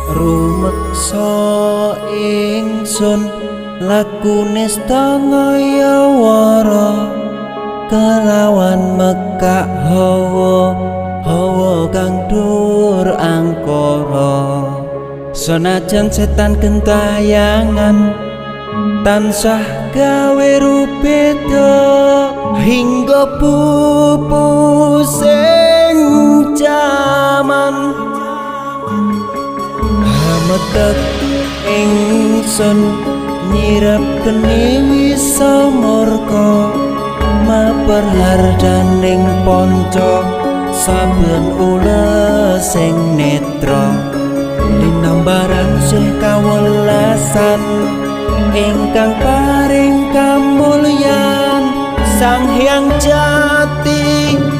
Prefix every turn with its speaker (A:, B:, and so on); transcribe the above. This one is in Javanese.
A: Rumeksa ingsun lakune ngaya wara kelawan mekak hawa hawa kang dur angkara. Senajan setan gentayangan tansah gawe rubeda hingga pupusing jaman. Hametek ingsun nyirep geni wisa murka maper hardaning panca saben ulesing netra linambaran sih kawelasan ingkang paring kamulyan Sang Hyang Jati.